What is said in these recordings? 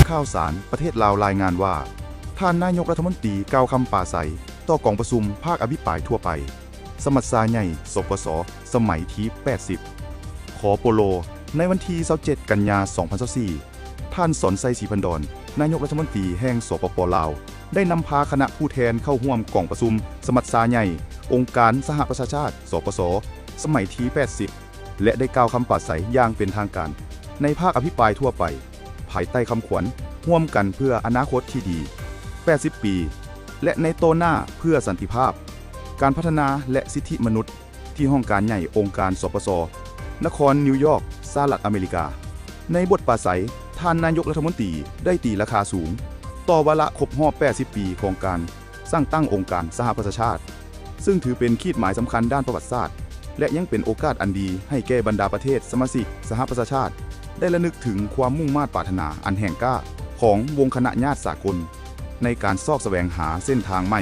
ຂ່າວສານປະເທດລາວລາຍງານວ່າ ທ່ານນາຍົກລັດຖະມົນຕີກ່າວຄຳປາໄສຕໍ່ກອງປະຊຸມພາກອະພິປາຍທົ່ວໄປ ສະມັດຊາໃຫຍ່ ສປຊ ສະໄໝທີ 80 ຂປລ ໃນວັນທີ 27 ກັນຍາ 2024. ທ່ານ ສອນໄຊ ສີພັນດອນ ນາຍົກລັດຖະມົນຕີແຫ່ງ ສປປ ລາວ ໄດ້ນຳພາຄະນະຜູ້ແທນເຂົ້າຮ່ວມກອງປະຊຸມສະມັດຊາໃຫຍ່ອົງການສະຫະປະຊາຊາດ ສປຊ ສະໄໝທີ 80 ແລະ ໄດ້ກ່າວຄຳປາໄສຢ່າງເປັນທາງການໃນພາກອະພິປາຍທົ່ວໄປ ພາຍໃຕ້ຄຳຂວັນ ຮ່ວມກັນເພື່ອອະນາຄົດທີ່ດີ 80 ປີ ແລະ ໃນຕໍ່ໜ້າເພື່ອສັນຕິພາບ, ການພັດທະນາ ແລະ ສິດທິມະນຸດ ທີ່ຫ້ອງການໃຫຍ່ອົງການ ສປຊ ນະຄອນນິວຢອກ ສະຫະລັດອາເມລິກາ. ໃນບົດປາໄສ, ທ່ານນາຍົກລັດຖະມົນຕີໄດ້ຕີລາຄາສູງຕໍ່ວາລະຄົບຮອບ 80 ປີຂອງການສ້າງຕັ້ງອົງການສະຫະປະຊາຊາດ, ຊຶ່ງຖືເປັນຂີດໝາຍສຳຄັນດ້ານປະຫວັດສາດ ແລະ ຍັງເປັນໂອກາດອັນດີໃຫ້ແກ່ບັນດາປະເທດສະມາຊິກສະຫະປະຊາຊາດ ໄດ້ລະນຶກເຖິງຄວາມມຸ່ງມາດປາດຖະໜາອັນແຮງກ້າຂອງວົງຄະນະຍາດສາກົນ ໃນການຊອກສະແຫວງຫາເສັ້ນທາງໃໝ່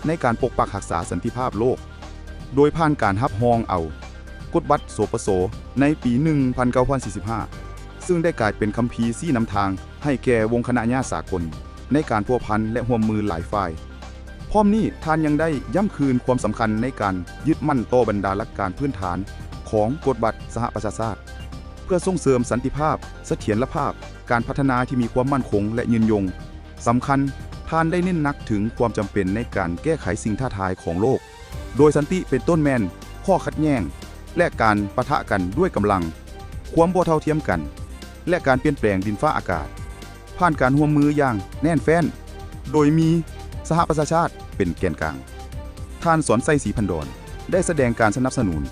ໃນການປົກປັກຮັກສາສັນຕິພາບໂລກ. ໂດຍຜ່ານການຮັບຮອງເອົາກົດບັດ ສປຊ ໃນປີ 1945 ຊຶ່ງໄດ້ກາຍເປັນຄຳພີຊີ້ນຳທາງໃຫ້ແກ່ວົງຄະນະຍາດສາກົນໃນການພົວພັນ ແລະ ຮ່ວມມືຫຼາຍຝ່າຍ. ພ້ອມນີ້, ທ່ານຍັງໄດ້ຢ້ຳຄືນຄວາມສຳຄັນໃນການຍຶດໝັ້ນຕໍ່ບັນດາຫຼັກການພື້ນຖານຂອງກົດບັດສະຫະປະຊາຊາດ ເພື່ອສົ່ງເສີມສັນຕິພາບ, ສະຖຽນລະພາບ, ການພັດທະນາທີ່ມີຄວາມໝັ້ນຄົງ ແລະ ຍືນຍົງ. ສຳຄັນ, ທ່ານໄດ້ເນັ້ນໜັກເຖິງຄວາມຈຳເປັນໃນການແກ້ໄຂສິ່ງທ້າທາຍຂອງໂລກ ໂດຍສັນຕິເປັນຕົ້ນແມ່ນຂໍ້ຂັດແຍ່ງ ແລະ ການປະທະກັນດ້ວຍກຳລັງ, ຄວາມບໍ່ເທົ່າທຽມກັນ ແລະ ການປ່ຽນແປງດິນຟ້າອາກາດ ຜ່ານການຮ່ວມມືຢ່າງແໜ້ນແຟ້ນ ໂດຍມີສະຫະປະຊາຊາດເປັນແກນກາງ. ທ່ານ ສອນໄຊ ສີພັນດອນ ໄດ້ສະແດງການສະໜັບສະໜູນ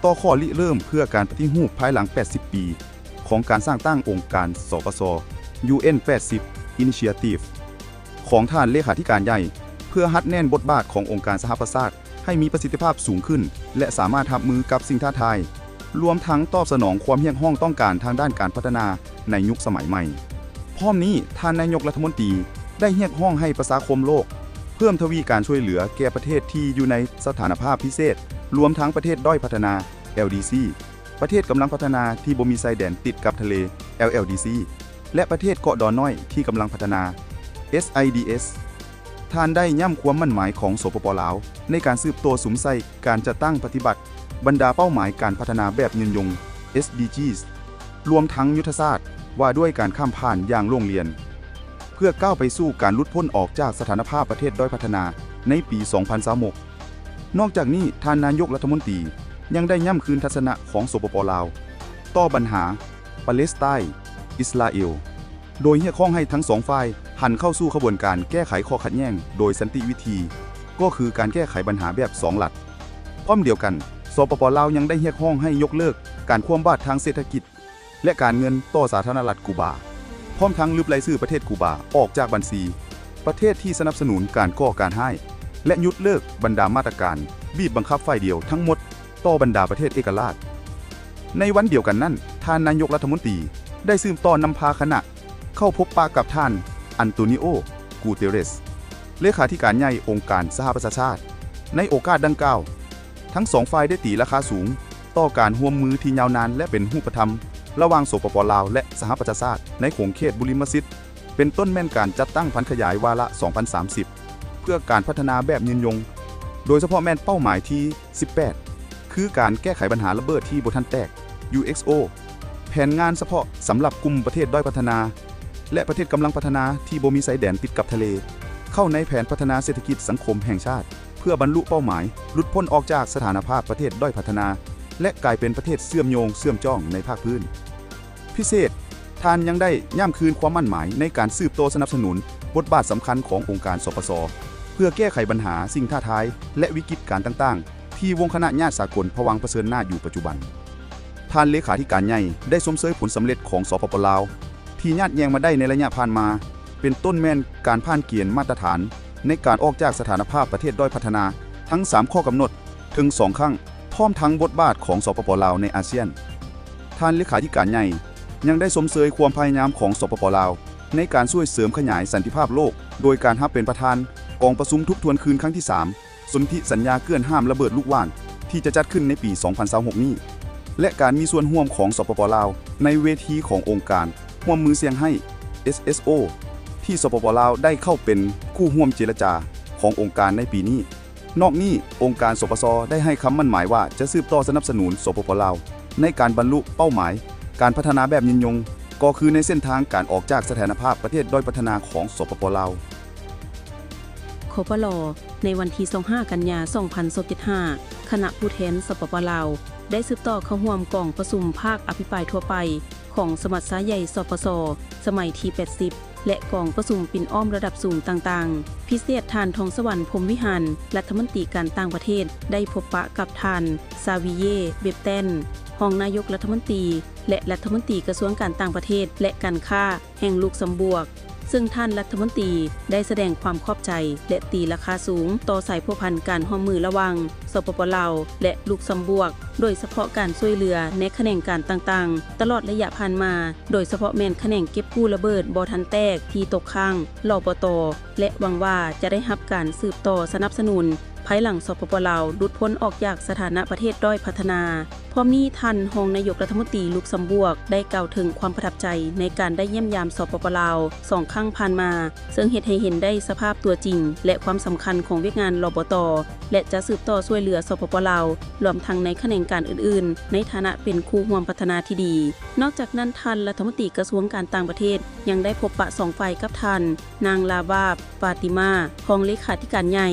ຕໍ່ຂໍ້ລິເລີ່ມເພື່ອການປະຕິຮູບພາຍຫຼັງ 80 ປີ ຂອງການສ້າງຕັ້ງອົງການ ສປຊ UN 80 Initiative ຂອງທ່ານເລຂາທິການໃຫຍ່ ເພື່ອຮັດແໜ້ນບົດບາດຂອງອົງການສະຫະປະຊາຊາດໃຫ້ມີປະສິດທິພາບສູງຂຶ້ນ ແລະ ສາມາດຮັບມືກັບສິ່ງທ້າທາຍ ລວມທັງຕອບສະໜອງຄວາມຮຽກຮ້ອງຕ້ອງການທາງດ້ານການພັດທະນາໃນຍຸກສະໄໝໃໝ່. ພ້ອມນີ້, ທ່ານນາຍົກລັດຖະມົນຕີໄດ້ຮຽກຮ້ອງໃຫ້ປະຊາຄົມໂລກເພີ່ມທະວີການຊ່ວຍເຫຼືອແກ່ປະເທດທີ່ຢູ່ໃນສະຖານະພາບພິເສດ, ລວມທັງປະເທດດ້ອຍພັດທະນາ LDC, ປະເທດກຳລັງພັດທະນາທີ່ບໍ່ມີຊາຍແດນຕິດກັບທະເລ LLDC ແລະ ປະເທດເກາະດອນນ້ອຍທີ່ກຳລັງພັດທະນາ SIDS. ທ່ານໄດ້ຢ້ຳຄວາມໝັ້ນໝາຍຂອງ ສປປ ລາວ ໃນການສືບຕໍ່ສຸມໃສ່ການຈັດຕັ້ງປະຕິບັດບັນດາເປົ້າໝາຍການພັດທະນາແບບຍືນຍົງ SDGs ລວມທັງຍຸດທະສາດວ່າດ້ວຍການຂ້າມຜ່ານຢ່າງໂລ່ງລຽນ ເພື່ອກ້າວໄປສູ່ການຫຼຸດພົ້ນອອກຈາກສະຖານະພາບປະເທດດ້ອຍພັດທະນາໃນປີ 2026. ນອກຈາກນີ້, ທ່ານນາຍົກລັດຖະມົນຕີຍັງໄດ້ຢ້ຳຄືນທັດສະນະຂອງ ສປປ ລາວ ຕໍ່ບັນຫາປາເລສໄຕນ໌ ອິດສະຣາເອລ ໂດຍຮຽກຮ້ອງໃຫ້ທັງສອງຝ່າຍຫັນເຂົ້າສູ່ຂະບວນການແກ້ໄຂຂໍ້ຂັດແຍ່ງໂດຍສັນຕິວິທີ, ກໍຄືການແກ້ໄຂບັນຫາແບບສອງລັດ. ພ້ອມດຽວກັນ, ສປປ ລາວ ຍັງໄດ້ຮຽກຮ້ອງໃຫ້ຍົກເລີກການຄວ່ຳບາດທາງເສດຖະກິດ ແລະ ການເງິນຕໍ່ສາທາລະນະລັດກູບາ, ພ້ອມທັງລຶບລາຍຊື່ປະເທດກູບາອອກຈາກບັນຊີປະເທດທີ່ສະໜັບສະໜູນການກໍ່ການຮ້າຍ ແລະ ຍົກເລີກບັນດາມາດຕະການບີບບັງຄັບຝ່າຍດຽວທັງໝົດຕໍ່ບັນດາປະເທດເອກະລາດ. ໃນວັນດຽວກັນນັ້ນ, ທ່ານນາຍົກລັດຖະມົນຕີໄດ້ສືບຕໍ່ນຳພາຄະນະເຂົ້າພົບປະກັບທ່ານ ອັນໂຕນີໂອ ກູເຕເຣສ ເລຂາທິການໃຫຍ່ອົງການສະຫະປະຊາຊາດ. ໃນໂອກາດດັ່ງກ່າວ, ທັງສອງຝ່າຍໄດ້ຕີລາຄາສູງຕໍ່ການຮ່ວມມືທີ່ຍາວນານ ແລະ ເປັນຮູບປະທຳລະຫວ່າງ ສປປ ລາວ ແລະ ສະຫະປະຊາຊາດໃນຂົງເຂດບຸລິມະສິດ, ເປັນຕົ້ນແມ່ນການຈັດຕັ້ງຜັນຂະຫຍາຍວາລະ ສອງພັນສາມສິບ ເພື່ອການພັດທະນາແບບຍືນຍົງ, ໂດຍສະເພາະແມ່ນເປົ້າໝາຍທີ 18 ຄືການແກ້ໄຂບັນຫາລະເບີດທີ່ບໍ່ທັນແຕກ UXO, ແຜນງານສະເພາະສຳລັບກຸ່ມປະເທດດ້ອຍພັດທະນາ ແລະ ປະເທດກຳລັງພັດທະນາທີ່ບໍ່ມີຊາຍແດນຕິດກັບທະເລ ເຂົ້າໃນແຜນພັດທະນາເສດຖະກິດສັງຄົມແຫ່ງຊາດ ເພື່ອບັນລຸເປົ້າໝາຍຫຼຸດພົ້ນອອກຈາກສະຖານະພາບປະເທດດ້ອຍພັດທະນາ ແລະ ກາຍເປັນປະເທດເຊື່ອມໂຍງເຊື່ອມຈ້ອງໃນພາກພື້ນ. ພິເສດ, ທ່ານຍັງໄດ້ຢ້ຳຄືນຄວາມໝັ້ນໝາຍໃນການສືບຕໍ່ສະໜັບສະໜູນບົດບາດສຳຄັນຂອງອົງການ ສປຊ ເພື່ອແກ້ໄຂບັນຫາ, ສິ່ງທ້າທາຍ ແລະ ວິກິດການຕ່າງໆ ທີ່ວົງຄະນະຍາດສາກົນພະວັງປະເຊີນໜ້າຢູ່ປັດຈຸບັນ. ທ່ານເລຂາທິການໃຫຍ່ໄດ້ຊົມເຊີຍຜົນສຳເລັດຂອງ ສປປ ລາວ ທີ່ຍາດແຍ່ງມາໄດ້ໃນໄລຍະຜ່ານມາ, ເປັນຕົ້ນແມ່ນການຜ່ານເກນມາດຕະຖານໃນການອອກຈາກສະຖານະພາບປະເທດດ້ອຍພັດທະນາທັງສາມຂໍ້ກຳນົດເຖິງສອງຄັ້ງ, ພ້ອມທັງບົດບາດຂອງ ສປປ ລາວ ໃນອາຊຽນ. ທ່ານເລຂາທິການໃຫຍ່ຍັງໄດ້ຊົມເຊີຍຄວາມພະຍາຍາມຂອງ ສປປ ລາວ ໃນການຊ່ວຍເສີມຂະຫຍາຍສັນຕິພາບໂລກ ໂດຍການຮັບເປັນປະທານກອງປະຊຸມທົບທວນຄືນຄັ້ງທີສາມ ສົນທິສັນຍາເກື້ອນຫ້າມລະເບີດລູກຫວ່ານ ທີ່ຈະຈັດຂຶ້ນໃນປີ ສອງພັນຊາວຫົກ ນີ້ ແລະ ການມີສ່ວນຮ່ວມຂອງ ສປປ ລາວ ໃນເວທີຂອງອົງການຮ່ວມມືຊຽງໄຮ້ ເອສເອສໂອ ທີ່ ສປປ ລາວ ໄດ້ເຂົ້າເປັນຄູ່ຮ່ວມເຈລະຈາຂອງອົງການໃນປີນີ້. ນອກນີ້, ອົງການ ສປຊ ໄດ້ໃຫ້ຄຳໝັ້ນໝາຍວ່າຈະສືບຕໍ່ສະໜັບສະໜູນ ສປປ ລາວ ໃນການບັນລຸເປົ້າໝາຍການພັດທະນາແບບຍືນຍົງ, ກໍຄືໃນເສັ້ນທາງການອອກຈາກສະຖານະພາບປະເທດດ້ອຍພັດທະນາຂອງ ສປປ ລາວ. ຄປລ ໃນວັນທີຊາວຫ້າ ກັນຍາ ສອງພັນຊາວເຈັດ ຫາ ຄະນະຜູ້ແທນ ສປປ ລາວ ໄດ້ສືບຕໍ່ເຂົ້າຮ່ວມກອງປະຊຸມພາກອະພິປາຍທົ່ວໄປຂອງສະມັດຊາໃຫຍ່ ສປຊ ສະໄໝທີ ແປດສິບ ແລະ ກອງປະຊຸມປິ່ນອ້ອມລະດັບສູງຕ່າງໆ. ພິເສດ ທ່ານ ທອງສະຫວັນ ພົມວິຫານ ລັດຖະມົນຕີການຕ່າງປະເທດ ໄດ້ພົບປະກັບທ່ານ ຊາວີເຢ ເບັບແຕນ ຮອງນາຍົກລັດຖະມົນຕີ ແລະ ລັດຖະມົນຕີກະຊວງການຕ່າງປະເທດ ແລະ ການຄ້າ ແຫ່ງລຸກຊຳບວກ, ເຊິ່ງທ່ານລັດຖະມົນຕີໄດ້ສະແດງຄວາມຂອບໃຈ ແລະ ຕີລາຄາສູງຕໍ່ສາຍພົວພັນການຮ່ວມມືລະຫວ່າງ ສປປ ລາວ ແລະ ລຸກຊຳບວກ, ໂດຍສະເພາະການຊ່ວຍເຫຼືອໃນຂະແໜງການຕ່າງໆ ຕະຫຼອດໄລຍະຜ່ານມາ, ໂດຍສະເພາະແມ່ນຂະແໜງເກັບກູ້ລະເບີດບໍ່ທັນແຕກທີ່ຕົກຄ້າງ ລບຕ ແລະ ຫວັງວ່າຈະໄດ້ຮັບການສືບຕໍ່ສະໜັບສະໜູນ ພາຍຫຼັງ ສປປ ລາວ ຫຼຸດພົ້ນອອກຈາກສະຖານະປະເທດດ້ອຍພັດທະນາ. ພ້ອມນີ້, ທ່ານຮອງນາຍົກລັດຖະມົນຕີລຸກຊຳບວກ ໄດ້ກ່າວເຖິງຄວາມປະທັບໃຈໃນການໄດ້ຢ້ຽມຢາມ ສປປ ລາວ ສອງຄັ້ງຜ່ານມາ, ເຊິ່ງເຮັດໃຫ້ເຫັນໄດ້ສະພາບຕົວຈິງ ແລະ ຄວາມສຳຄັນຂອງວຽກງານ ລບຕ ແລະ ຈະສືບຕໍ່ຊ່ວຍເຫຼືອ ສປປ ລາວ ລວມທັງໃນຂະແໜງການອື່ນໆ ໃນຖານະເປັນຄູ່ຮ່ວມພັດທະນາທີ່ດີ. ນອກຈາກນັ້ນ, ທ່ານລັດຖະມົນຕີກະຊວງການຕ່າງປະເທດ ຍັງໄດ້ພົບປະສອງຝ່າຍກັບທ່ານ ນາງ ລາວາບ ຟາຕິມາ ຮອງເລຂາທິການໃຫຍ່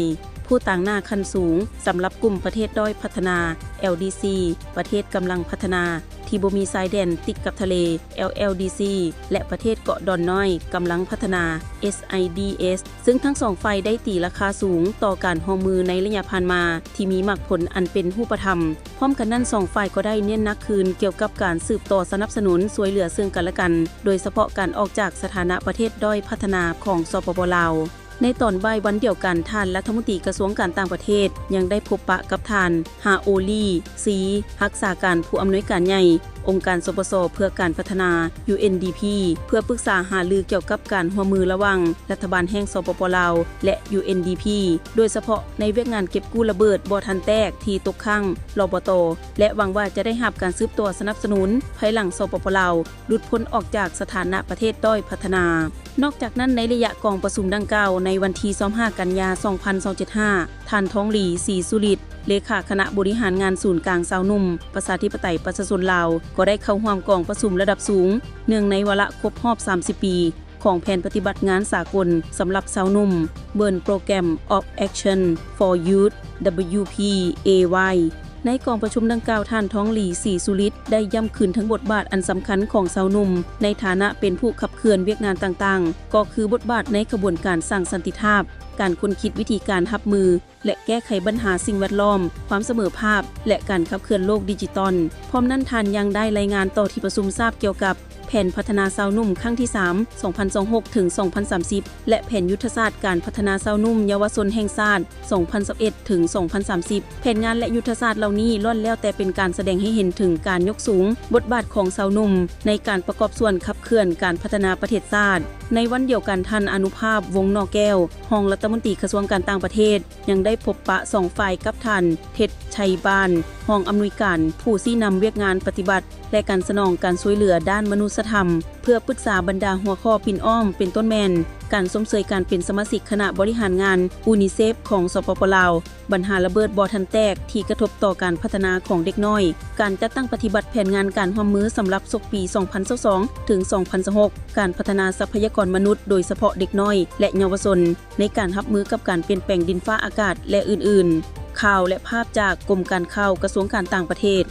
ຜູ້ຕາງໜ້າຂັ້ນສູງສຳລັບກຸ່ມປະເທດດ້ອຍພັດທະນາ ແອລດີຊີ ປະເທດກຳລັງພັດທະນາທີ່ບໍ່ມີຊາຍແດນຕິດກັບທະເລ ແອລແອລດີຊີ ແລະ ປະເທດເກາະດອນນ້ອຍກຳລັງພັດທະນາ ເອສໄອດີເອສ ເຊິ່ງທັງສອງຝ່າຍໄດ້ຕີລາຄາສູງຕໍ່ການຮ່ວມມືໃນໄລຍະຜ່ານມາທີ່ມີໝາກຜົນອັນເປັນຮູບປະທຳ. ພ້ອມກັນນັ້ນ, ສອງຝ່າຍກໍໄດ້ເນັ້ນໜັກຄືນກ່ຽວກັບການສືບຕໍ່ສະໜັບສະໜູນຊ່ວຍເຫຼືອເຊິ່ງກັນແລະກັນ, ໂດຍສະເພາະການອອກຈາກສະຖານະປະເທດດ້ອຍພັດທະນາຂອງ ສປປ ລາວ. ໃນຕອນບ່າຍວັນດຽວກັນ, ທ່ານລັດຖະມົນຕີກະຊວງການຕ່າງປະເທດ ຍັງໄດ້ພົບປະກັບທ່ານ ຮາໂອລີ ຊີ ຮັກສາການຜູ້ອຳນວຍການໃຫຍ່ອົງການ ສປຊ ເພື່ອການພັດທະນາ ຢູເອັນດີພີ ເພື່ອປຶກສາຫາລືກ່ຽວກັບການຮ່ວມມືລະຫວ່າງລັດຖະບານແຫ່ງ ສປປ ລາວ ແລະ ຢູເອັນດີພີ ໂດຍສະເພາະໃນວຽກງານເກັບກູ້ລະເບີດບໍ່ທັນແຕກທີ່ຕົກຄ້າງ ລບຕ ແລະ ຫວັງວ່າຈະໄດ້ຮັບການສືບຕໍ່ສະໜັບສະໜູນ ພາຍຫຼັງ ສປປ ລາວ ຫຼຸດພົ້ນອອກຈາກສະຖານະປະເທດດ້ອຍພັດທະນາ. ນອກຈາກນັ້ນ, ໃນໄລຍະກອງປະຊຸມດັ່ງກ່າວ, ໃນວັນທີຊາວຫ້າ ກັນຍາ ສອງພັນຊາວເຈັດ ຫາ ທ່ານ ທອງຫຼີ ສີສຸລິດ ເລຂາຄະນະບໍລິຫານງານສູນກາງຊາວໜຸ່ມປະຊາທິປະໄຕປະຊາຊົນລາວ ກໍໄດ້ເຂົ້າຮ່ວມກອງປະຊຸມລະດັບສູງ ເນື່ອງໃນວາລະຄົບຮອບ ສາມສິບ ປີ ຂອງແຜນປະຕິບັດງານສາກົນສຳລັບຊາວໜຸ່ມ Burn Program of Action for Youth ດັບເບິນຢູພີເອວາຍ ໃນກອງປະຊຸມດັ່ງກ່າວ, ທ່ານ ທອງຫຼີ ສີສຸລິດ ໄດ້ຢ້ຳຄືນເຖິງບົດບາດອັນສຳຄັນຂອງຊາວໜຸ່ມ ໃນຖານະເປັນຜູ້ຂັບເຄື່ອນວຽກງານຕ່າງໆ, ກໍຄືບົດບາດໃນຂະບວນການສ້າງສັນຕິພາບ, ການຄົ້ນຄິດວິທີການຮັບມື ແລະ ແກ້ໄຂບັນຫາສິ່ງແວດລ້ອມ, ຄວາມສະເໝີພາບ ແລະ ການຂັບເຄື່ອນໂລກດິຈິຕອນ. ພ້ອມນັ້ນ, ທ່ານຍັງໄດ້ລາຍງານຕໍ່ທີ່ປະຊຸມຊາບກ່ຽວກັບ ແຜນພັດທະນາຊາວໜຸ່ມຄັ້ງທີສາມ ສອງພັນຊາວຫົກ ເຖິງ ສອງພັນສາມສິບ ແລະ ແຜນຍຸດທະສາດການພັດທະນາຊາວໜຸ່ມເຍົາວະຊົນແຫ່ງຊາດ ສອງພັນຊາວເອັດ ເຖິງ ສອງພັນສາມສິບ. ແຜນງານ ແລະ ຍຸດທະສາດເຫຼົ່ານີ້ລ້ວນແລ້ວແຕ່ເປັນການສະແດງໃຫ້ເຫັນເຖິງການຍົກສູງບົດບາດຂອງຊາວໜຸ່ມໃນການປະກອບສ່ວນຂັບເຄື່ອນການພັດທະນາປະເທດຊາດ. ໃນວັນດຽວກັນ, ທ່ານ ອານຸພາບ ວົງໜໍ່ແກ້ວ ຮອງລັດຖະມົນຕີກະຊວງການຕ່າງປະເທດ ຍັງໄດ້ພົບປະສອງຝ່າຍກັບທ່ານ ເທັດ ໄຊບານ ຮອງອຳນວຍການຜູ້ຊີ້ນຳວຽກງານປະຕິບັດ ແລະ ການສະໜອງການຊ່ວຍເຫຼືອດ້ານມະນຸດສະທຳ ເພື່ອປຶກສາບັນດາຫົວຂໍ້ປິ່ນອ້ອມ ເປັນຕົ້ນແມ່ນ ການຊົມເຊີຍການເປັນສະມາຊິກຄະນະບໍລິຫານງານ UNICEF ຂອງ ສປປ ລາວ, ບັນຫາລະເບີດບໍ່ທັນແຕກທີ່ກະທົບຕໍ່ການພັດທະນາຂອງເດັກນ້ອຍ, ການຈັດຕັ້ງປະຕິບັດແຜນງານການຮ່ວມມືສຳລັບສົກປີ ສອງພັນຊາວສອງ ເຖິງ ສອງພັນຊາວຫົກ, ການພັດທະນາຊັບພະຍາກອນມະນຸດ ໂດຍສະເພາະເດັກນ້ອຍ ແລະ ເຍົາວະຊົນ ໃນການຮັບມືກັບການປ່ຽນແປງດິນຟ້າອາກາດ ແລະ ອື່ນໆ. ຂ່າວ ແລະ ພາບຈາກກົມການຂ່າວ ກະຊວງການຕ່າງປະເທດ.